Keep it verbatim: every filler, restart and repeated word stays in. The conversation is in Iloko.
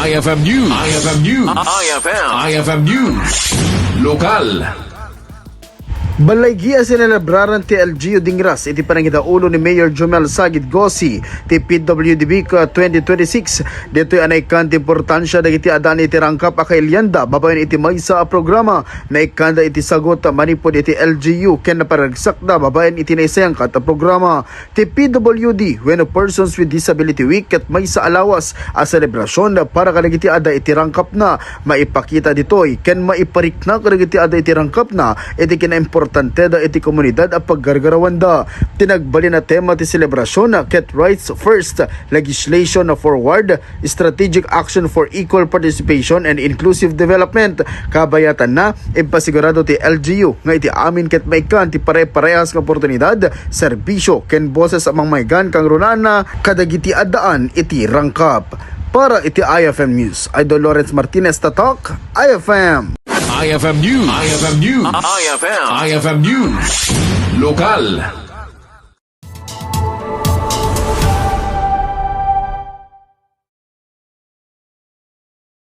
I F M News. I F M News. I F M. I F M News. Lokal. Balay Gia sinelebraran ti L G U Dingras iti panangidaulo ni Mayor Jomel Sagid Gosi ti P W D Week twenty twenty-six. Ditoy a naikkan ti importansia dagiti addaan iti rangkap a kailianda babaen iti maysa a programa. Naikkanda iti sagut manipud iti L G U ken naparagsakda babaen iti naisayangkat a programa ti P W D wenno Persons with Disability Week ket maysa a lawas a selebrasion para kadagiti adda iti rangkapna. Maipakita ditoy ken maiparikna kadagiti adda iti rangkapna iti kinaimportanteda iti komunidad a paggargarawanda. Ti nagbalin a tema ti selebrasion ket Rights First, Legislation Forward, Strategic Action for Equal Participation and Inclusive Development. Kabayatanna, impasigurado ti L G U nga iti amin ket maikkan ti pare-parehas nga oportunidad, serbisyo, ken boses a mangmaygan kangrunana kadagiti addaan iti rangkap. Para iti I F M News, Idol Lawrence Martinez, Tatak, I F M. I F M News. I F M News. I F M. I F M News. Lokal.